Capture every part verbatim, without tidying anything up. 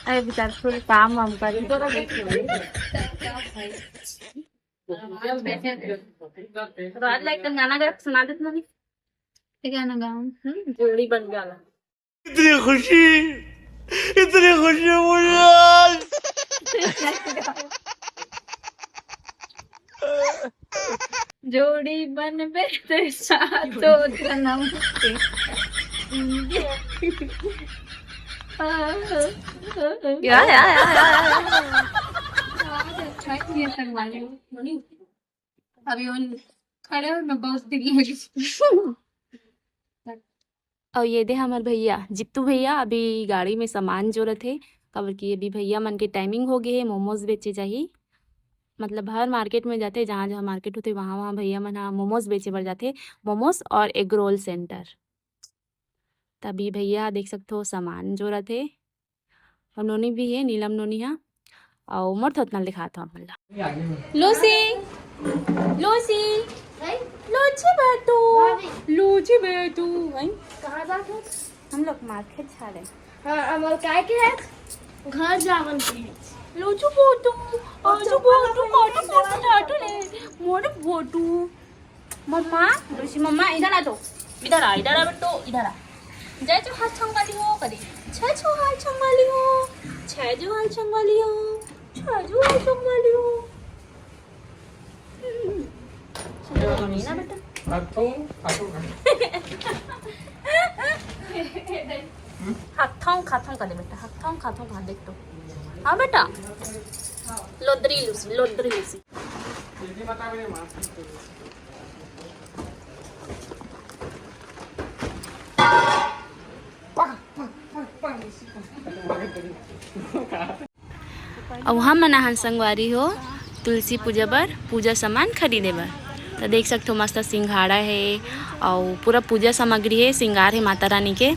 अरे बेचारा, थोड़ा काम वाम करे। रात ला एक गाना गा के सुना देत ना। गाना गाऊं? हम्म, जोड़ी बन गाना। इतनी खुशी, इतनी खुशी मुझे आज। जोड़ी बनबे ते सातो जन्म के। या, या, या, या। अभी उन खड़े हो, मैं बहुत दिन लगी। अउ ये दे हमर भैया, जित्तू भैया अभी गाड़ी में सामान जोरत हे, काबर कि अभी भैया मन के टाइमिंग हो गे हे, मोमोज बेचे जाही। मतलब हर मार्केट में जाथे, जहाँ जहाँ मार्केट होथे, वहाँ वहाँ भैया मन ह मोमोज बेचे बर जाथे, मोमोज और एग रोल सेंटर। तभी भैया देख सकथो सामान जोरत हे, और नोनी भी हे, नीलम नोनी हा। अउ मोर थोतनल दिखात हूँ आप मन ला। लूसी, लूसी, हैं? लूसी बेटू, भाभी। लूसी बेटू, हैं? कहाँ जात हो? हम लोग मार्केट जा रहे हैं। हाँ, हम लोग काय के है? घर जावन के है। लूसी बेटू, आजू बेटू, काटू, काटू, काटू ले, मोर बेटू। मम्मा, लूसी मम्मा, इधर आ तो। इधर आ, इधर आ बेटो, इधर आ। जय जोहार छंगवाली हो, करी। जय जोहार छंगवाली हो, जय जोहार छंगवाली हो, जय जोहार छंगवाली हो। हम्म। नहीं ना बेटा। हाथों खाथों का दे बेटा, हाथों खाथों का देख तो। हाँ बेटा। लोदरी लूसी, लोदरी लूसी। अउ हमन आहन संगवारी हो तुलसी पूजा बर पूजा सामान खरीदे बर। तो देख सकथो मस्त सिंघाड़ा हे अउ पूरा पूजा सामग्री हे, सिंगार हे माता रानी के।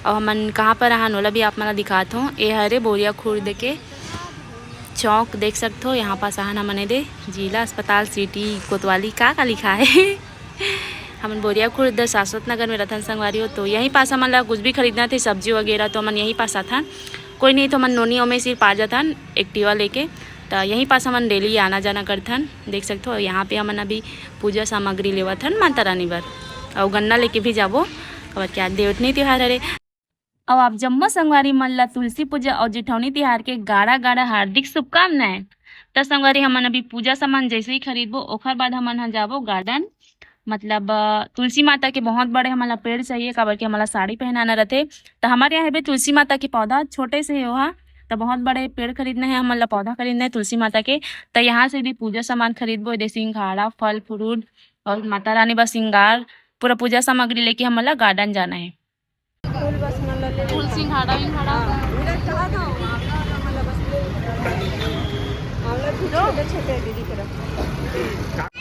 अउ हमन कहाँ पर आहन ओला भी आप मन ला दिखात हों। ए हरे बोरिया खुर्द के चौक देख सकथो, यहाँ पास आहन हमन एदे जिला अस्पताल सिटी कोतवाली का का लिखा हे। हमन बोरिया खुर्द शाश्वत नगर में रथन संगवारी हो, तो यहीं पास हमन ला कुछ भी खरीदना थे, सब्जी वगैरह, तो हमन यहीं पास आथन। कोई नहीं तो हमन नोनी ओमे सिर्फ आ जाथन एक्टिवा लेके, तो यहीं पास हमन डेली आना जाना करथन। देख सकथो यहाँ पे हमन अभी पूजा सामग्री लेवत हन माता रानी बर, अउ गन्ना लेके भी जाबो, काबर क्या देवउठनी तिहार हरे। अउ आप जम्मो संगवारी मन ला तुलसी पूजा अउ जेठौनी तिहार के गाड़ा गाड़ा हार्दिक शुभकामनाएं। त संगवारी, हमन अभी पूजा सामान जैसे ही खरीदबो, ओखर बाद हमन ह जाबो गार्डन। मतलब, अ, तुलसी माता के बहुत बड़े हमन ला पेड़ चाहिए, काबर कि हमन ला साड़ी पहनाना रथे। त हमर यहाँ हेबे तुलसी माता के पौधा छोटे से हे ओहा, त बहुत बड़े पेड़ खरीदना है हमन ला, पौधा खरीदना है तुलसी माता के। त यहाँ से भी पूजा सामान खरीदबो, एदे सिंघाड़ा, फल फ्रूट और माता रानी बर सिंगार, पूरा पूजा सामग्री लेके हमन ला गार्डन जाना है। फूल बस मन ला ले फूल सिंघाड़ा विंघाड़ा। हाँ, उधर चला जाओ, आंवला वाला मन ला बस ले। आंवला भी छोटे छोटे दीदी के रखो।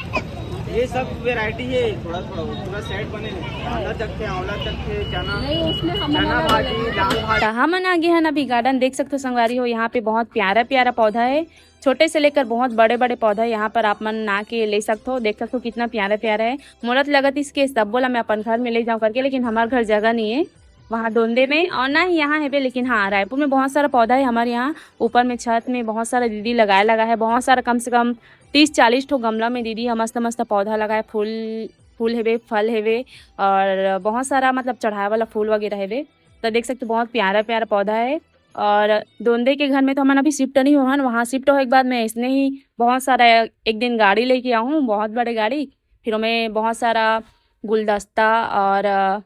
ये सब वैरायटी है, थोड़ा थोड़ा, वो पूरा सेट बने हैं। आंवला चक्के, आंवला चक्के, चना, नहीं, उसमें हम चना भाजी, दाल भाजी। त हमन आ गे हन अभी गार्डन। देख सकथो संगवारी हो, यहाँ पे बहुत प्यारा प्यारा पौधा है। छोटे से लेकर बहुत बड़े-बड़े पौधा यहाँ पर आप मन ना के ले सकथो। देख सकथो कितना प्यारा-प्यारा है। मोला तो लगत इस के सब्बो ला मैं अपन घर में ले जाऊँ करके, लेकिन हमार घर जगह नहीं है वहाँ डोंदे में, और ना ही यहाँ हेबे। लेकिन हाँ, रायपुर में बहुत सारा पौधा है हमारे यहाँ ऊपर में छत में, बहुत सारा दीदी लगाए लगा है, बहुत सारा, कम से कम तीस चालीस ठो गमला में दीदी ह मस्त-मस्त पौधा लगाए, फूल, फूल हेबे, फल हेबे, और बहुत सारा मतलब चढ़ाए वाला फूल वगैरह हेबे। तो देख सकते हो, बहुत प्यारा-प्यारा पौधा है। और डोंदे के घर में तो हमन अभी शिफ्ट नहीं होहन, वहाँ शिफ्ट होए के बाद मैं इसने ही बहुत सारा, एक दिन गाड़ी लेके आहूँ, बहुत बड़े गाड़ी, फिर ओमे बहुत सारा गुलदस्ता और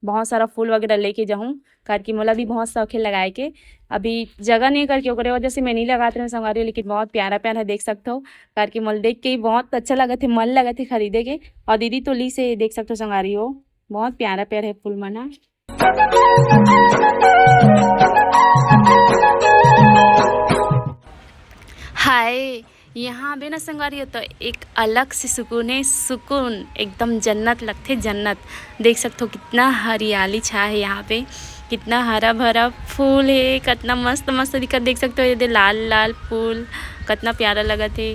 बहुत सारा फूल वगैरह लेके जाहूँ, काबर कि मोला भी बहुत शौक है लगाए के। अभी जगह नहीं करके ओकरे वजह से मैं नहीं लगात रहें संगवारी, लेकिन बहुत प्यारा प्यारा देख सकत हो, काबर कि मोला देख के ही बहुत अच्छा लगत है, मन लगत है खरीदे के। और दीदी तो ली से देख सकत हो संगवारी हो, बहुत प्यारा प्यारा है फूल मन ह। हाय, यहाँ आबे ना संगवारी हो, तो एक अलग से सुकून है, सुकून, एकदम जन्नत लगथे, जन्नत। देख सकथो कितना हरियाली छा है यहाँ पे, कितना हरा भरा फूल है, कितना मस्त मस्त दिखत। देख सकथो ये दे लाल लाल फूल, कितना प्यारा लगत है।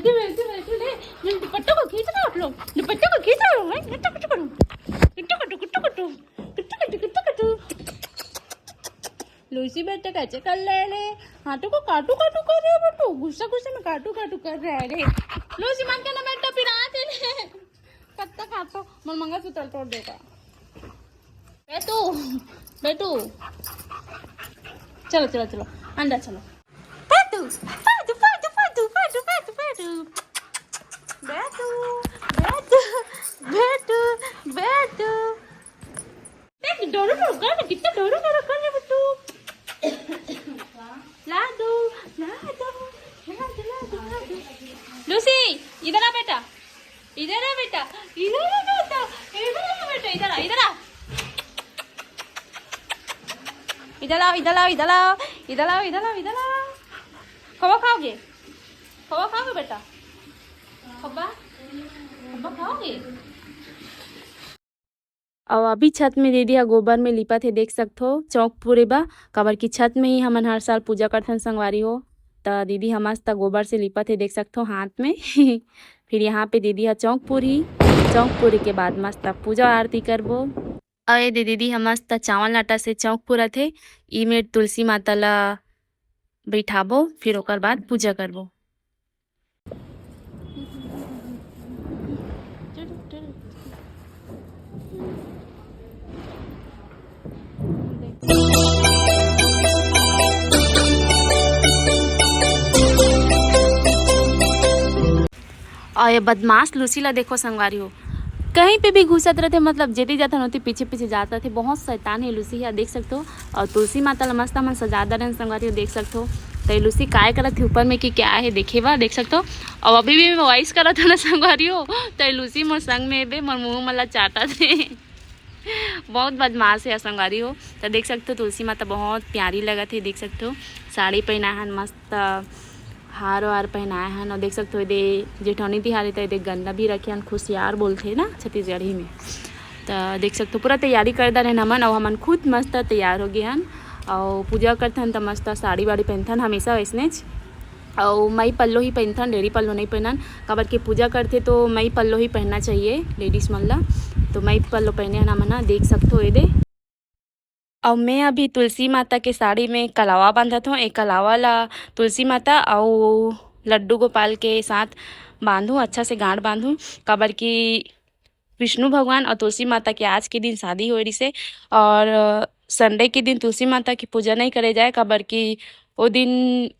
बैठो, बैठो, बैठो, ले, ले, दुपट्टों को खींच रहा आप लोग, दुपट्टों को खींच रहा हूँ मैं, गुट्टू, गुट्टू करूँ, गुट्टू, गुट्टू, गुट्टू, गुट्टू, गुट्टू, गुट्टू, गुट्टू। लूसी बेटा कैसे कर ले रे, हाथों को काटू काटू कर रहे हो बेटू, गुस्सा गुस्से में काटू काटू कर रहे हैं रे। लूसी मान के ना बेटा, फिर आते ले, कत्ता काटो, मन मंगलसूत्र तोड़ देगा। बेटू, बेटू, चलो, चलो, चलो, अंदर चलो। बेटू, बेटू, बेटू, बेटू, बेटू, बेटू, बेटू। बेटू, बेटू, बेटू, बेटू। बेटू, डरो, डरो कर, कितना डरो, डरो कर रहे बेटू। लाडू, लाडू, लाडू, लाडू, लाडू। लूसी, इधर आ बेटा। इधर आ बेटा, इधर आ बेटा, इधर आ बेटा, इधर आ, इधर आ। इधर आओ, इधर आओ, इधर आओ, इधर आओ, इधर आओ, इधर आओ। खोवा खाओगे? खोवा खाओगे बेटा? खोवा, खोवा खाओगे? अउ अभी छत में दीदी ह गोबर में लिपत हे, देख सकथो, चौक पुरे बा, काबर कि छत में ही हमन हर साल पूजा करथन संगवारी हो। त दीदी ह मस्त गोबर से लिपत हे, देख सकथो, हाथ में। फिर यहाँ पे दीदी ह चौक पुरही, चौक पुरे के बाद मस्त पूजा आरती करबो। अउ ये दे दीदी ह मस्त चावल आटा से चौक पुरत हे, ई में तुलसी माता ला बैठाबो, फिर ओकर बाद पूजा करबो। अउ ये बदमाश लूसी ला देखो संगवारी हो, कहीं पे भी घुसत रथे, मतलब जेती जाथन ओती पीछे पीछे जात रथे। बहुत शैतान हे लूसी हे, देख सकथो। अउ तुलसी माता ला मस्त हमन सजा दरेन संगवारी हो, देख सकथो। त ये लूसी काय करत हे ऊपर में कि क्या हे देखे बर, देख सकथो। अउ अभी भी मैं वॉइस करत हूँ ना संगवारी हो, त ये लूसी मोर संग में बे मोर मुँह मन ला चाटत हे। बहुत बदमाश हे संगवारी हो। त देख सकथो तुलसी माता बहुत प्यारी लगत हे, देख सकथो साड़ी पहनाए हन मस्त, हार वार पहनाए हन। अउ देख सकथो एदे जेठौनी तिहार हे त एदे गन्ना भी रखे हन, खुशियार बोलथे ना छत्तीसगढ़ी में। त देख सकथो पूरा तैयारी कर दरेन हमन, अउ हमन खुद मस्त तैयार हो गे हन। अउ पूजा करथन त मस्त साड़ी वाड़ी पहनथन हमेशा वैसनेच। अउ मई पल्लो ही पहिनथन, डेरी पल्लो नइ पहिनन, काबर के पूजा करथे तो मई पल्लो ही पहिनना चाहिए लेडीज मन ला। तो मई पल्लो पहिने हन हमन ह, देख सकथो एदे। अउ मैं अभी तुलसी माता के साड़ी में कलावा बांधत हूँ। एक कलावा ला तुलसी माता अउ लड्डू गोपाल के साथ बांधूँ, अच्छा से गांठ बांधूँ, काबर कि विष्णु भगवान और तुलसी माता के आज के दिन शादी होए रिसे और संडे के दिन तुलसी माता की पूजा नहीं करे जाए, काबर कि वो दिन,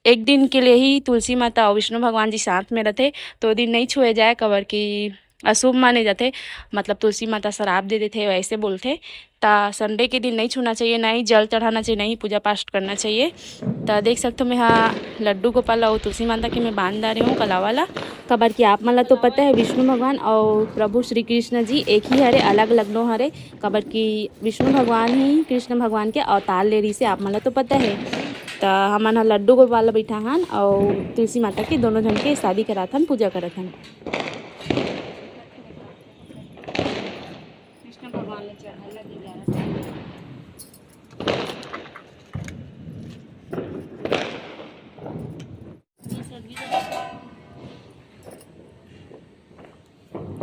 एक दिन के लिए ही तुलसी माता और विष्णु भगवान जी साथ में रहते, तो वो दिन नहीं छुए जाए, काबर कि अशुभ माने जाते, मतलब तुलसी माता श्राप दे देते, वैसे बोलते। ता संडे के दिन नहीं छूना चाहिए, ना ही जल चढ़ाना चाहिए, ना ही पूजा पाठ करना चाहिए। ता देख सकते हो, मैं हा लड्डू गोपाल और तुलसी माता के मैं बांध डारे हूँ कलावा ला। काबर कि आप मन ला तो पता है, विष्णु भगवान और प्रभु श्री कृष्ण जी एक ही हरे, अलग अलग नो हरे। काबर कि विष्णु भगवान ही कृष्ण भगवान के अवतार ले रही से आप मन ला तो पता है। त हमन ह लड्डू गोपाल ला बैठा हन और तुलसी माता के दोनों झन के शादी कराथन, पूजा करत हन। कृष्ण भगवान ला चढ़ाए ला दे जा रहा है।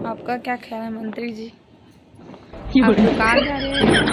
आपका क्या ख्याल है मंत्री जी? अब तो कहाँ जा रहे हैं?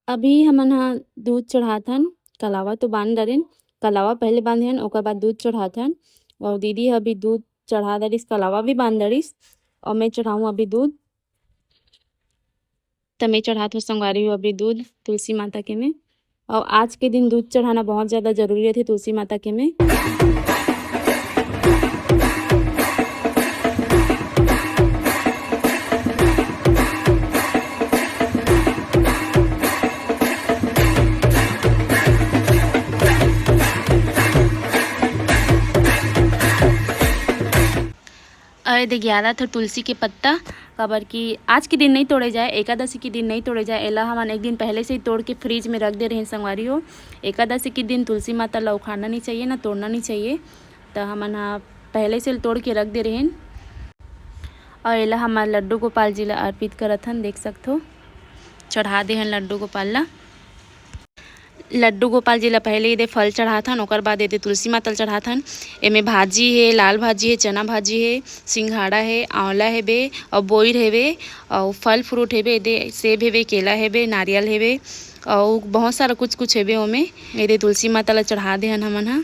अभी हमन ह दूध चढ़ाथन, कलावा तो बांध डरेन, कलावा पहले बांधे हन, ओकर बाद दूध चढ़ाथन। अउ दीदी ह अभी दूध चढ़ा डरिस, कलावा भी बांध डरिस, अउ मैं चढ़ाऊँ अभी दूध। त मैं चढ़ात हूँ संगवारी हो अभी दूध तुलसी माता के में। अउ आज के दिन दूध चढ़ाना बहुत ज़्यादा जरूरी रहिथे तुलसी माता के में। अउ ये दे ग्यारह ठो तुलसी के पत्ता, काबर कि आज के दिन नहीं तोड़े जाए, एकादशी के दिन नहीं तोड़े जाए। एला हमन एक दिन पहले से ही तोड़ के फ्रिज में रख दे रहेन संगवारी हो। एकादशी के दिन तुलसी माता ला उखाड़ना नहीं चाहिए, ना तोड़ना नहीं चाहिए। त हमन ह पहले से तोड़ के रख दे रहेन। अउ एला हमर लड्डू गोपाल जी ला अर्पित करत हन, देख सकथो, चढ़ा दे हन लड्डू गोपाल ला। लड्डू गोपाल जी ला पहले एदे फल चढ़ाथन, ओकर बाद एदे तुलसी माता ला चढ़ाथन। एमे भाजी हे, लाल भाजी हे, चना भाजी हे, सिंघाड़ा हे, आंवला हेबे, अउ बोइर हेबे, अउ फल फ्रूट हेबे, एदे सेब हेबे, केला हेबे, नारियल हेबे, अउ बहुत सारा कुछ कुछ हेबे ओमे। एदे तुलसी माता ला चढ़ा दे हन हमन ह।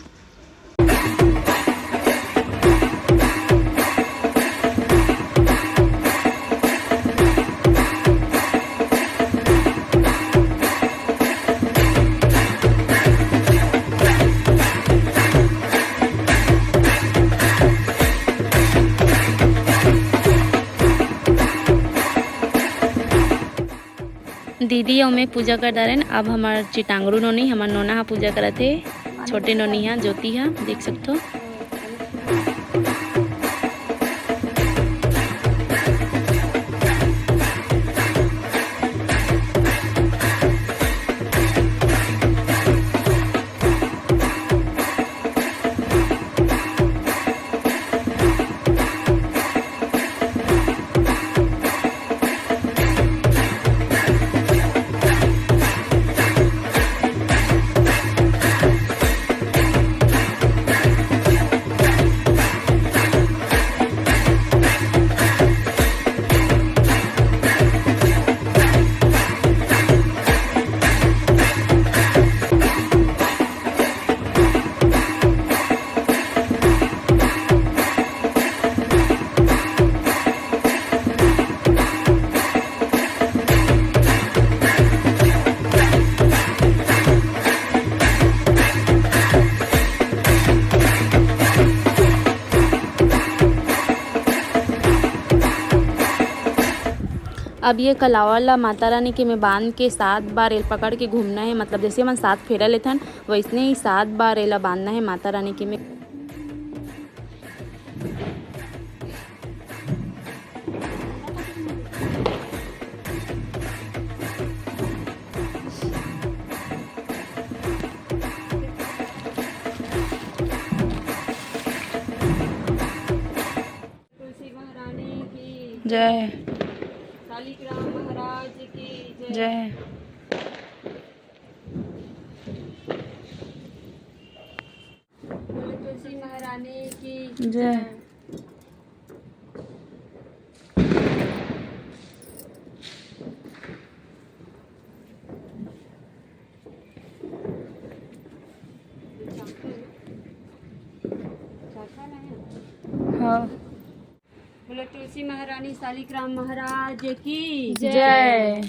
दीदी अउ मैं पूजा कर डारेन। अब हमर चिटांगरू नोनी, हमर नोना ह पूजा करत हे। छोटे नोनी ह, ज्योति ह, देख सकथो। अब ये कलावा ला माता रानी के में बांध के सात बार एल पकड़ के घूमना है, मतलब जैसे हमन सात फेरा लेथन वैसने ही सात बार एला बांधना है माता रानी के में। तुलसी महारानी की जय। शालिग्राम महाराज की जय। जय। बोलो तुलसी महारानी की जय। जय। बोलो तुलसी महारानी, शालिग्राम महाराज की जय।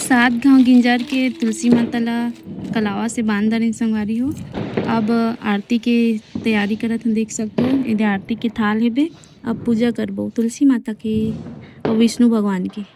सात घांव गिंजर के तुलसी माता ला कलावा से बांध डारेन संगवारी हो। अब आरती के तैयारी करत हन, देख सकथो। एदे आरती के थाल हेबे। अब पूजा करबो तुलसी माता के अउ विष्णु भगवान के।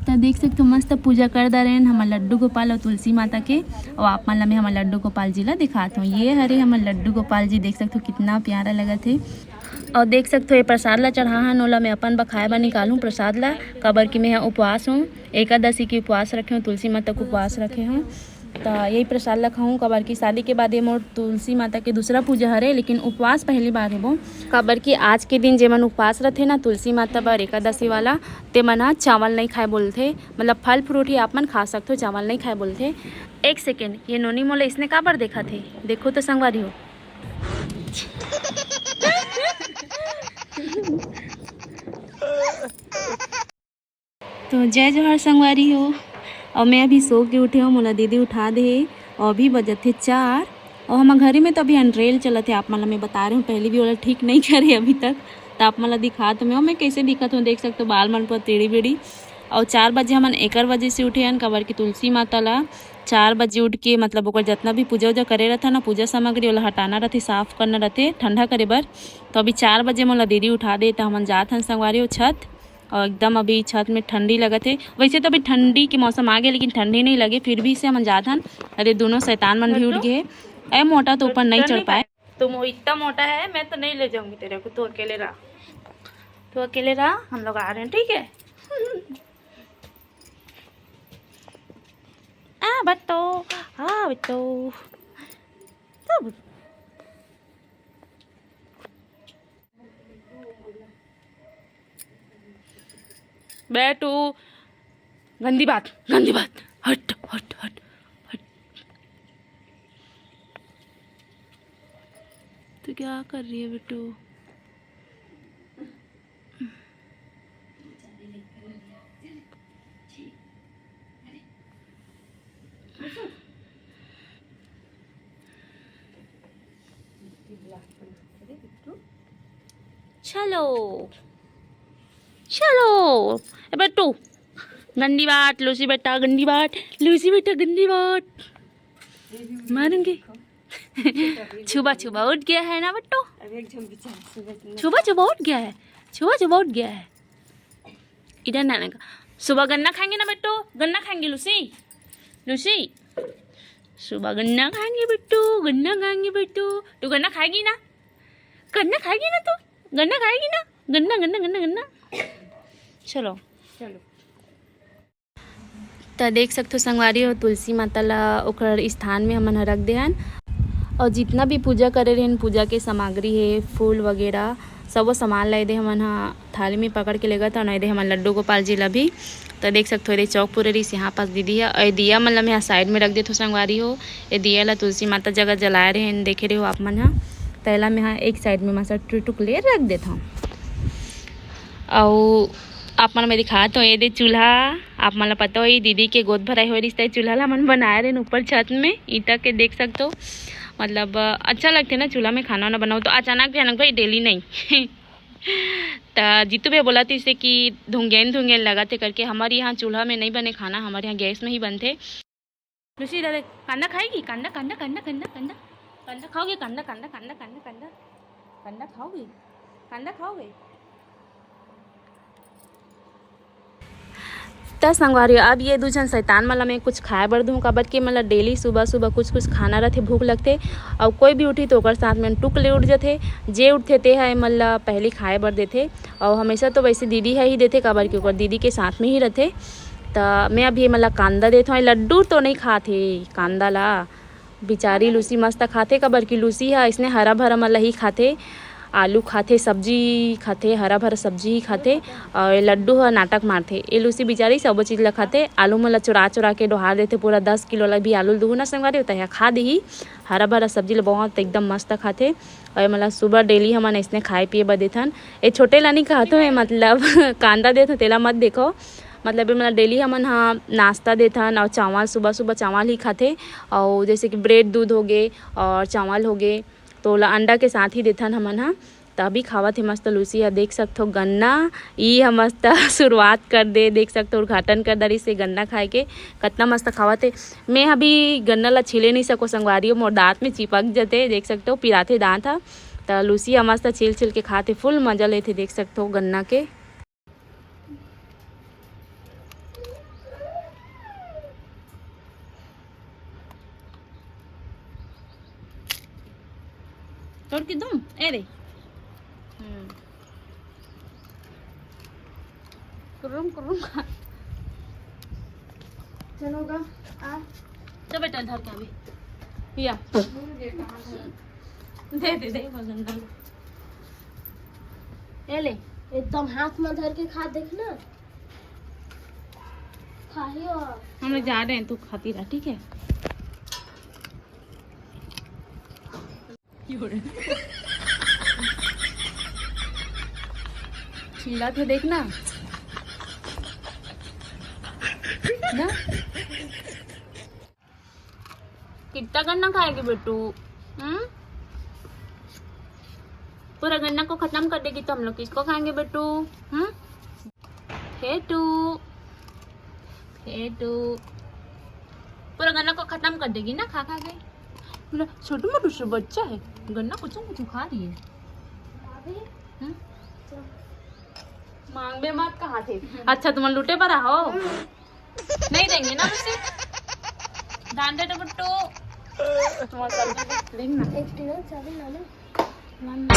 त देख सकथो, मस्त पूजा कर डारेन हमर लड्डू गोपाल अउ तुलसी माता के। अउ आप मन ला मैं हमर लड्डू गोपाल जी ला दिखात हूँ। ये हरे हमर लड्डू गोपाल जी, देख सकथो कितना प्यारा लगत हे। अउ देख सकथो, ये प्रसाद ला चढ़ा हन, ओला मैं अपन बर खाए बर निकालूँ प्रसाद ला, काबर कि मैं ह उपवास हूँ, एकादशी के उपवास रखे हूँ, तुलसी माता के उपवास रखे हूँ। त यही प्रसाद ला खाहूँ, काबर कि शादी के बाद ये मोर तुलसी माता के दूसरा पूजा हरे, लेकिन उपवास पहली बार हेबो, काबर कि आज के दिन जेमन उपवास रथे ना तुलसी माता बर एकादशी वाला, ते मन ह चावल नहीं खाए बोलथे, मतलब फल फ्रूट ही आप मन खा सकथो, चावल नहीं खाए बोलथे। एक सेकेंड, ये नोनी मोला इसने काबर देखत हे? देखो तो संगवारी हो। तो जय जोहार संगवारी हो। अउ मैं अभी सो के उठे हूँ, मोला दीदी उठा दे हे। अउ अभी बजत हे चार। अउ हमर घरे में तो अभी अंडरेल चलत हे, आप मन ला मैं बता रहे हूँ, पहली भी ओला ठीक नहीं करे अभी तक। त आप मन ला दिखात हूँ मैं, अउ मैं कैसे दिखत हूँ, देख सकते हो, बाल मन पर टेढ़ी बेढ़ी। अउ चार बजे हमन एकर वजह से उठे हन, काबर कि तुलसी माता ला चार बजे उठ के, मतलब ओकर जितना भी पूजा उजा करे रहथे ना, पूजा सामग्री, ओला हटाना रहथे, साफ करना रहथे ठंडा करे बर। तो अभी चार बजे मोला दीदी उठा दे, त हमन जात हन संगवारी हो छत। अउ एकदम अभी छत में ठंडी लगत हे। वैसे तो अभी ठंडी के मौसम आ गया, लेकिन ठंडी नहीं लगे, फिर भी से हमन जात हन। अरे दोनों शैतान मन भी उठ गए हे। ए मोटा तो ऊपर नहीं चढ़ पाए। तुम इतना मोटा है, मैं तो नहीं ले जाऊंगी तेरे को, तू अकेले रहा, तू अकेले रहा, हम लोग आ रहे हैं, ठीक है? आ बट्टो, आ बट्टो, सब। बैठो, गंदी बात, गंदी बात, हट, हट, हट, हट। तो क्या कर रही है बेटू? चलो, चलो। ए बेटू, गंदी बात, लूसी बेटा, गंदी बात, लूसी बेटा, गंदी बात। मारूंगी। छुबा छुबा उठ गया है ना बेटो? अभी एक झन बिचारा सुबह से छुबा छुबा उठ गया है, छुबा छुबा उठ गया है। इधर ना लगा। सुबह गन्ना खाएंगे ना बेटो? गन्ना खाएंगे लूसी? लूसी, सुबह गन्ना खाएंगे बेटो, गन्ना खाएंगे बेटो। तू गन्ना खाएगी ना? गन्ना खाएगी ना तू? गन्ना खाएगी ना? गन्ना, गन्ना, गन्ना, गन्ना। चलो। चलो। त देख सकथो संगवारी हो, तुलसी माता ला ओकर स्थान में हमन ह रख दे हन। और जितना भी पूजा करे रहन, पूजा के सामग्री हे, फूल वगैरह, सबो सामान ला एदे हमन ह थाली में पकड़ के लेगत हन। एदे हमन लड्डू गोपाल जी ला भी, त देख सकथो, एदे चौक पुरे रहिस, यहाँ पास दीदी ह। और दिया मन ला मैं ह साइड में रख देथो संगवारी हो। ए दिया ला तुलसी माता जगह जलाए रहन, देखे रहो आप मन ह। त एला मैं ह एक साइड में मस्त टुटुक ले रख देथो। अउ आप मन मैं दिखात हो, एदे चूल्हा, आप मन ला पता होही, दीदी के गोद भराई होए रिहिस, त चूल्हा ला हमन बनाए रहेन ऊपर छत में, ईंटा के देख सकथो। मतलब, अ, अच्छा लगथे ना चूल्हा में खाना वाना बनाओ तो। अचानक, अचानक भाई, डेली नहीं। त जीतू भैया बोलत रहिसे कि धुंगेन धुंगेन लगत हे करके। हमर यहाँ चूल्हा में नहीं बने खाना, हमर यहाँ गैस में ही बनथे। लूसी, इधर देख, कांदा खाएगी? कांदा, कांदा, कांदा, कांदा, कांदा, कांदा खाओगे? कांदा, कांदा, कांदा, कांदा, कांदा, कांदा खाओगे? कांदा खाओगे? त संगवारी, अब ये दू झन शैतान मन ला मैं कुछ खाए बर दूँ, काबर कि एमन ला डेली सुबह सुबह कुछ कुछ खाना रथे, भूख लगथे। अउ कोई भी उठी तो ओकर साथ में टुक ले उठ जथे। जे उठथे ते ह एमन ला पहली खाए बर देथे। अउ हमेशा तो वैसे दीदी ह ही देथे, काबर कि ओकर दीदी के साथ में ही रथे। त मैं अभी एमन ला कांदा देथों। ये लड्डू तो नहीं खात हे कांदा ला, बिचारी लूसी मस्त खाथे, काबर कि लूसी ह अइसने हरा भरा मन ला ही खाथे, आलू खाथे, सब्जी खाथे, हरा भरा सब्जी ही खाथे। अउ ये लड्डू ह नाटक मारथे। ये लूसी बिचारी सबो चीज ला खाथे, आलू मन ला चुरा चुरा के डोहार देथे, पूरा दस किलो ला भी आलू ल दुहू ना संगवारी, त एहा खा दिही। हरा भरा सब्जी ला बहुत एकदम मस्त खाथे। अउ ये मन ला सुबह डेली हमन अइसने खाए पिए बर देथन। ये छोटे ला नहीं कहत हों, मतलब कांदा देथों, तेला मत देखो। मतलब ये मन ला डेली हमन ह नाश्ता देथन, अउ चावल, सुबह सुबह चावल ही खाथे। अउ जैसे कि ब्रेड, दूध होगे अउ चावल होगे, तो ओला अंडा के साथ ही देथन हमन ह। त अभी खावत हे मस्त लूसी ह, देख सकथो गन्ना, ई ह मस्त शुरुआत कर दे, देख सकथो उद्घाटन कर दरिस हे गन्ना खाए के, कतना मस्त खावत हे। मैं अभी गन्ना ला छीले नहीं सको संगवारी हो, मोर दांत में चिपक जथे, देख सकथो पिराथे दांत ह। त लूसी ह मस्त छील छील के खात हे, फुल मजा लेथे, देख सकथो गन्ना के। तोड़ के दूं? ए रे। हम्म। कुर्रुम कुर्रुम खा। चलो गा, आ। तो बेटा धर के अभी। या। दे दे दे, वजन डाल। ए ले। एकदम हाथ में धर के खा, देख ना। खाही हो। हम लोग जा रहे हैं, तू खाती रह, ठीक है? चिल्लात हे, देख ना। ना? कितना गन्ना खाएगी बेटू? हम्म? पूरा गन्ना को खत्म कर देगी तो हम लोग किसको खाएंगे बेटू? हम्म? फेटू, फेटू, पूरा गन्ना को खत्म कर देगी ना खा खा के। बोला, छोटू मोटू से बच्चा है, गन्ना कुछ कुछ खा रही है। हम्म? मांगबे मत कहा थे। अच्छा, तुम लूटे पर हो? नहीं देंगे ना उसे। दान दे दो बिट्टू। तुम्हारा सब्जी देख ना। एक किलो चावल ला लो।